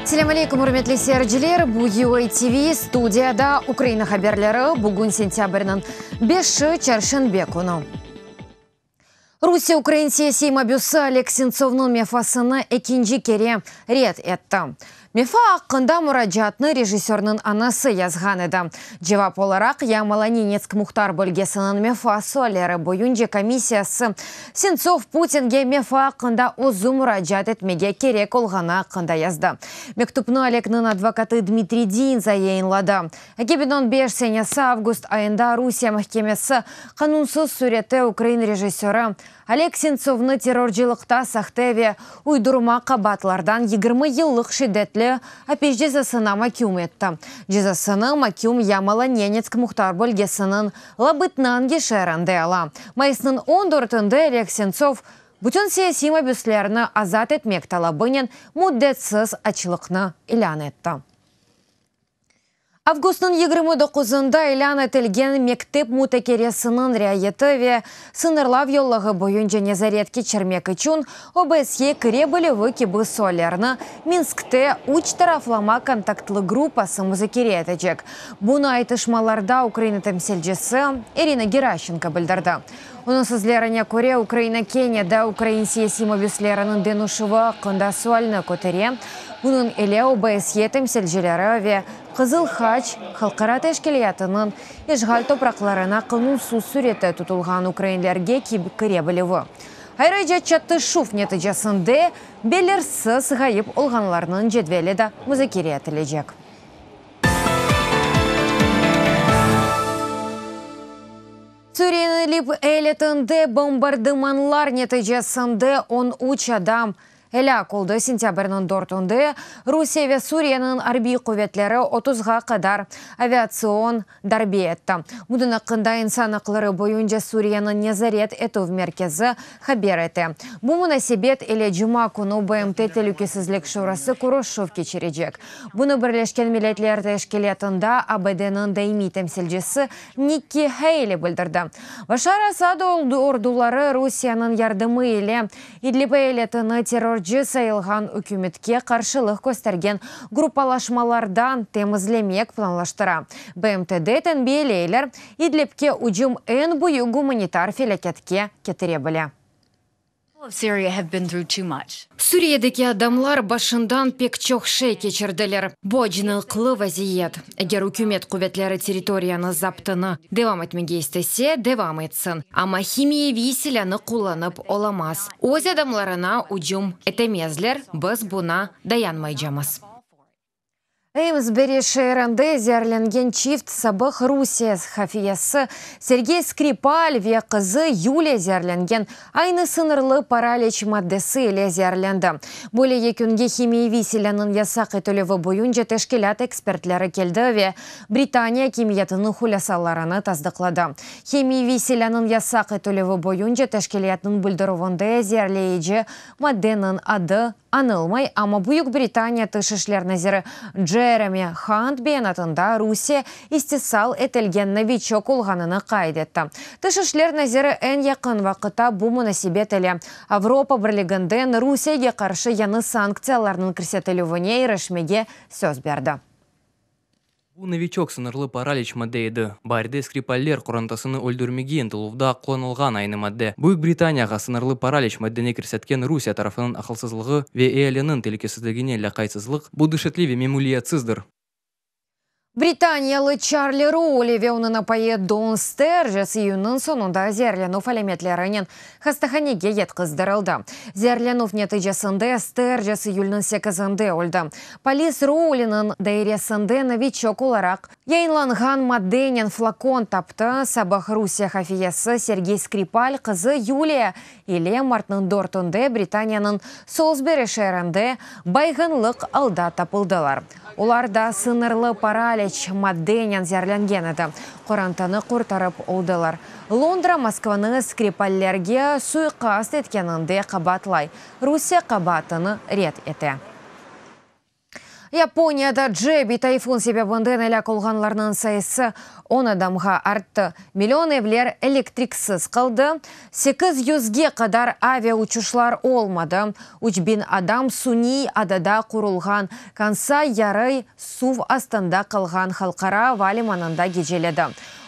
Selâm aleyküm, ürmetli seyirciler! Bu UA TV, studiyada Ukraina haberleri. Bugün sentâbrniñ beşi, çarşenbe künü. Rusiye ukrain siyasiy mabüsi Oleg Sentsovnıñ mefasını ekinci kere red etti. Mefa aqqında muracaatnı rejissörniñ anası yazğan edi. Cevap olaraq Yamalo-Nenetsk muhtar bölgesiniñ mefa sualleri boyunca komissiyası Sentsov Putinge mefa aqqında özü muracaat etmege kerek olğanı aqqında yazdı. Mektüpni Olegniñ advokatı Dmitriy Dinza yayınladı. 2015 senesi avgust ayında Rusiye mahkemesi qanunsız sürette ukrain rejissörı Oleg Sentsovnı terrorcılıqta sahte ve uydurma qabaatlardan 20 yıllıq şiddetli apis cezasına maküm etti. Cezasını maküm Yamalo-Nenetsk muhtar bölgesiniñ Labıtnangi şeerinde ala. Mayısnıñ on dörtünde Oleg Sentsov bütün siyasiy mabüslerni azat etmek talabınen müddetsiz açlıqnı ilân etti. Avgustnıñ 29-ında ilân etilgen mektep mutakeresiniñ riayeti ve sıñırlav yollağı boyunca nezaret keçirmek içün OBSYE kire bilüvi kibi suallerni Minskte üç taraflama kontaktlı gruppası muzakere etecek. Bunı aytışmalarda Ukraina temsilcisi İrina Geraşçenko bildirdi. Onıñ sözlerine köre, Ukraina kene de ukrain siyasiy mabüsleriniñ deñişüvi aqqında sualni kötere, bunıñ ile OBSYE temsilcileri ve Qızıl Haç Halqara Teşkilâtınıñ işğal topraqlarına qanunsız sürette tutulğan ukrainlerge kire bilüvi. Ayrıca çatışuv neticesinde belirsiz ğayıp olğanlarnıñ cedveli de muzakere etilecek. Suriyeniñ İdlib eyaletinde bombardımanlar neticesinde 13 adam elâk oldı. Sentâbrniñ dörtünde Rusiye ve Suriyeniñ arbiy quvetleri otuzğa qadar aviatsion darbe etti. Bunıñ aqqında İnsan aqları boyunca Suriyeniñ nezaret etüv merkezi haber ete. Bu munasebet ile cuma künü BMT Telükesizlik Şurası körüşüv keçirecek. Bunı Birleşken Milletler Teşkilâtında ABD-niñ daimiy temsilcisi Nikki Heyli bildirdi. Başar Asad orduları Rusiyeniñ yardımı ile İdlib eyaletini terrorcı sayılğan ükümetke qarşılıq köstergen gruppalaşmalardan temizlemek planlaştıra. BMT-de tenbiyeleyler, İdlibke ücüm eñ büyük gumanitar felâketke ketire bile. Suriyedeki adamlar başından pek çoq şey keçirdiler. Bu acınıqlı vaziyet. Eger ükümet quvetleri territoriyanı zaptını devam etmege istese, devam etsin, amma himiyeviy silânı qullanıp olamaz. Öz adamlarına ücüm etemezler, biz buña dayanmaycamız. Eymsberi şeerinde zeerlengen çift sabıq Rusiye hafiyesi Sergey Skripal ve qızı Yuliya zeerlengen aynı sıñırlı paraliç maddesi ile zeerlendi. Böyle yekünge himiyeviy silânıñ yasaq etilüvi boyunca teşkilât ekspertleri keldi ve Britaniya akimiyetiniñ hulâsalarını tasdıqladı. Himiyeviy silânıñ yasaq etilüvi boyunca teşkilâtnıñ bildirüvinde zeerleyici maddeniñ adı Añılmay, amma Büyük Britaniya Tış işler naziri Jeremy Hunt beyanatında Rusiye istisal etilgen Noviçok olğanını qayd etti. Tış işler naziri eñ yaqın vaqıtta bu munasebet ile Avropa Birliginden Rusiyege qarşı yañı sanktsiyalarnıñ kirsetilüvine irişmege söz berdi. Bu Noviçok sıñırlı paraliç madde edi, baarde Skripaller qorantasını öldürmege ıntıluvda qullanılğan aynı madde. Büyük Britaniyağa sıñırlı paraliç maddeni kirsetken Rusiye tarafınıñ aqılsızlığı ve ealiniñ telükesizligine lâqaytsızlıq, bu deşetli ve memuliyetsizdir. Britaniyalı Çarli Rouli ve onıñ apayı Don Sterjess iyünniñ soñunda zeerlenüv alâmetlerinen hastahanege yetqizdırıldı. Zeerlenüv neticesinde Sterjess iyülniñ sekizinde öldi. Polis Rouliniñ dairesinde Noviçok olaraq yayınlanğan maddenen flakon taptı. Sabıq Rusiye hafiyesi Sergey Skripal qızı Yuliya ile martnıñ dörtünde Britaniyanıñ Solsberi şeerinde bayğınlıq alda tapıldılar. Olar da sıñırlı paraliç maddenen zeerlengen edi. Qorantanı qurtarıp oldılar. Londra Moskvanı Skripallerge suiqast etkeninde qabaatlay. Rusiye qabaatını red ete. Yaponiyada Jebi tayfun sebebinden elâk olğanlarnıñ sayısı on adamğa arttı. Million evler elektriksiz qaldı, sekiz yüzge qadar avia uçuşlar olmadı, 3000 adam suniy adada qurulğan Kansay yarı suv astında qalğan halqara ava limanında geceledi.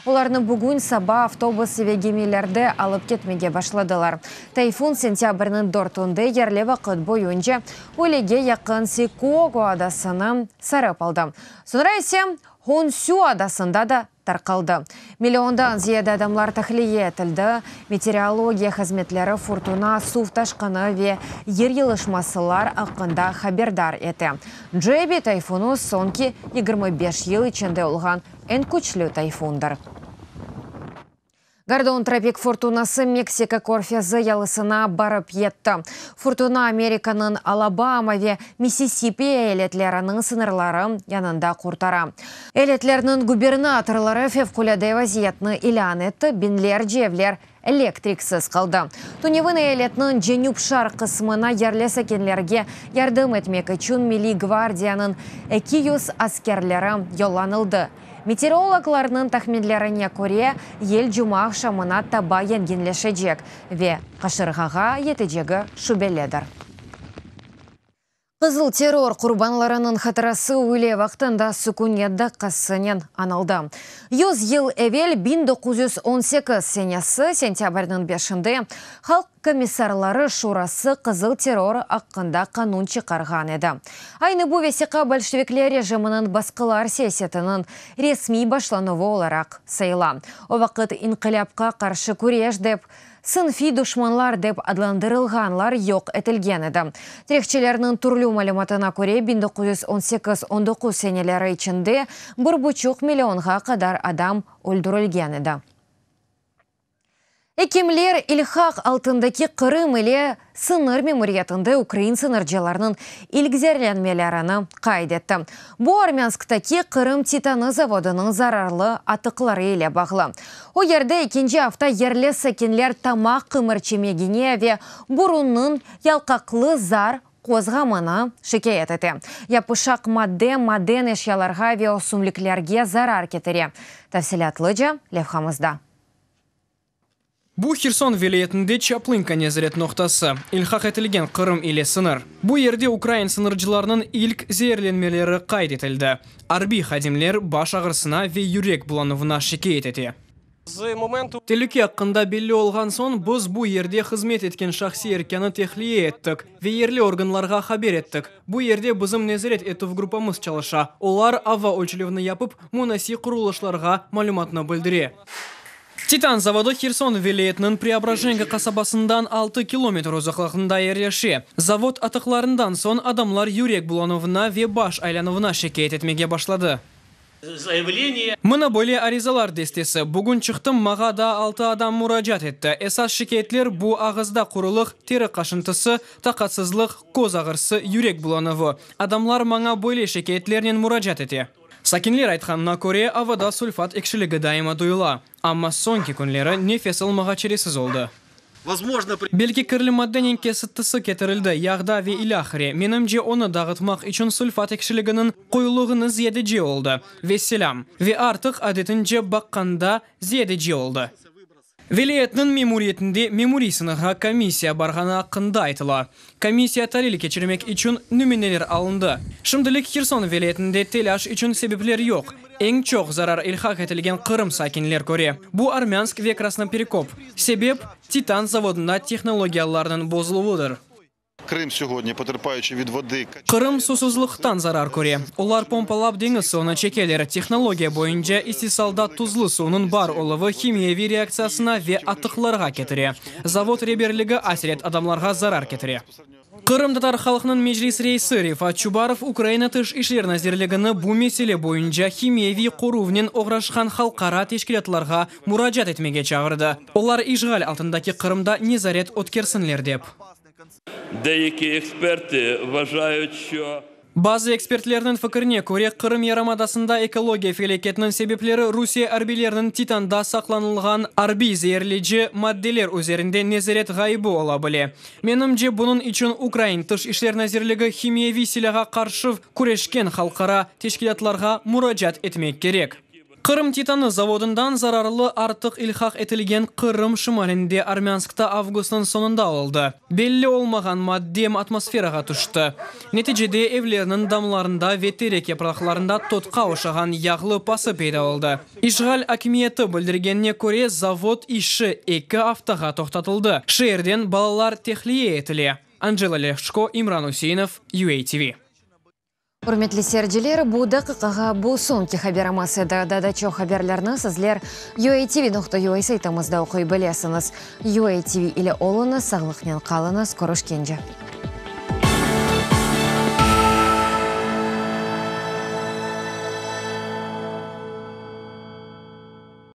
Olarnı bugün saba avtobus ve gemilerde alıp ketmege başladılar. Tayfun sentâbrniñ dörtünde yerli vaqıt boyunca üylege yaqın Sikoku adasını sarıp aldı. Soñra ise Honsü adasında da tarqaldı. Milliondan ziyade adamlar tahliye etildi. Meteorologiya hızmetleri furtuna, suv taşqını ve yer yılışmasılar aqqında haberdar ete. Jebi tayfunı soñki 25 yıl içinde olğan eñ küçlü tayfundır. Gordon tropik furtunası Meksika körfezi yalısına barıp yetti. Furtuna Amerikanıñ Alabama ve Missisipi eyaletleriniñ sıñırları yanında qurtara. Eyaletlerniñ gubernatorları fevqulâde vaziyetni ilân etti, biñlerce evler elektriksiz qaldı. Tünevin eyaletniñ cenüp-şarq qısmına yerli sakinlerge yardım etmek içün Milliy gvardiyanıñ 200 askerleri yollanıldı. Meteorologlarnıñ tahminlerine köre, yel cuma aqşamına taba yenginleşecek ve qaşırğağa yetecegi şübelidir. Qızıl terror qurbanlarınıñ hatırası üyle vaqtında sükünet daqqasınen añıldı. 100 yıl evel, 1918 senesi sentâbrniñ beşinde Halq komissarları şurası qızıl terror aqqında qanun çıqarğan edi. Aynı bu vesiqa bolşevikler rejiminiñ basqılar siyasetiniñ resmiy başlanuvı olaraq sayıla. O vaqıt inqilâpqa qarşı küreş dep, sınfiy duşmanlar dep adlandırılğanlar yoq etilgen edi. Tarihçilerniñ türlü malümatına köre, 1918-19 seneleri içinde bir buçuq millionğa qadar adam öldürilgen edi. Ekimler ilhaq altındaki Qırım ile sıñır memuriyetinde ukrain sıñırcılarnıñ ilk zeerlenmelerini qayd etti. Bu Armânsktaki Qırım titanı zavodınıñ zararlı atıqları ile bağlı. O yerde ekinci afta yerli sakinler tamaq qımırçemegine ve burunnıñ yalqaqlı zar qozğamını şikâyet ete. Yapışaq madde maden eşyalarğa ve ösümliklerge zarar ketire. Tafsilâtlıca levhamızda. Bu Herson vilâyetinde Çaplınka nezaret noqtası, ilhaq etilgen Qırım ile sıñır. Bu yerde ukrain sıñırcılarınıñ ilk zeerlenmeleri qayd etildi. Arbiy hadimler baş ağrısına ve yürek bulanuvına şikâyet ete. Telüke aqqında belli olğan soñ, biz bu yerde hızmet etken şahsiy erkânı tehliye ettik ve yerli organlarğa haber ettik. Bu yerde bizim nezaret etüv gruppamız çalışa, olar ava ölçülevini yapıp, munasiy qurulışlarğa malümatnı bildire. Titan zavodı Herson vilâyetiniñ Preobrajenka qasabasından altı kilometr uzaqlığında yerleşe. Zavod atıqlarından soñ adamlar yürek bulanuvına ve baş aylanuvına şikâyet etmege başladı. Mına böyle arizalar destesi. Bugün çıqtım, maña daa altı adam muracaat etti. Esas şikâyetler bu, ağızda qurulıq, teri qaşıntısı, taqatsızlıq, köz ağrısı, yürek bulanuvı. Adamlar maña böyle şikâyetlernen muracaat ete. Sakinler aytqanına köre, avada sulfat ekşiligi daima duyula, amma soñki künleri nefes almağa çaresiz oldı. Belki kirli maddenen kesintisi ketirildi, yağda ve ilâhre. Menimce, onı dağıtmaq içün sulfat ekşiliginiñ qoyulığını ziyadece oldı. Vesselâm. Ve artıq, adetince baqqanda, ziyadece oldı. Vilâyetniñ memuriyetinde memuriy sıñırğa komissiya barğanı aqqında aytıla. Komissiya talil keçirmek içün nümüneler alındı. Şimdilik Herson vilâyetinde telâş içün sebepler yoq. Eñ çoq zarar ilhaq etilgen Qırım sakinler köre. Bu Armânsk ve Krasnoperekop. Sebep, Titan zavodında tehnologiyalarnıñ bozuluvıdır. Krım sögodni, poterpaючı vid vodı. Qırım susuzlıqtan zarar köre. Olar pompalap deñiz suvunı çekeler. Tehnologiya boyunca istisalda tuzlu suvnıñ bar oluvı himiyeviy reaktsiyasına ve atıqlarğa ketire. Zavod reberligi aselet adamlarğa zarar ketire. Qırımtatar halqınıñ Meclis reisi Refat Çubarov Ukraina Tış işler nazirligini bu mesele boyunca himiyeviy qoruvnen oğraşqan halqara teşkilâtlarğa muracaat etmege çağırdı, olar işğal altındaki Qırımda nezaret ötkersinler dep. Deyeki eksperti vvajayut, şço. Bazı ekspertlerniñ fikirine köre, Qırım yarımadasında ekologiya felâketiniñ sebepleri Rusiye arbiyleriniñ Titanda saqlanılğan arbiy zeerleyici maddeler üzerinde nezaret ğaybı ola bile. Menimce, bunıñ içün Ukraina Tış işler nazirligi himiyeviy silâğa qarşı küreşken halqara teşkilâtlarğa muracaat etmek kerek. Qırım titanı zavodından zararlı artıq ilhaq etilgen Qırım şimalinde Armânskta avgustnıñ soñunda oldı. Belli olmağan madde atmosferağa tüşti. Neticede evlerniñ damlarında ve terek yapraqlarında totqa oşağan yağlı pası peyda oldı. İşğal akimiyeti bildirgenine köre, zavod işi eki aftağa toqtatıldı. Şeerden balalar tehliye etile. Anjela Leşko, İmran Üseinov, UATV. Ürmetli seyirciler, bu daqiqağa bu soñki haberimiz edi. Daa da çoq haberlerni sizler uatv.ua saytımızda oquy bilesiñiz. UATV ile oluñız, sağlıqnen qalıñız, körüşkence.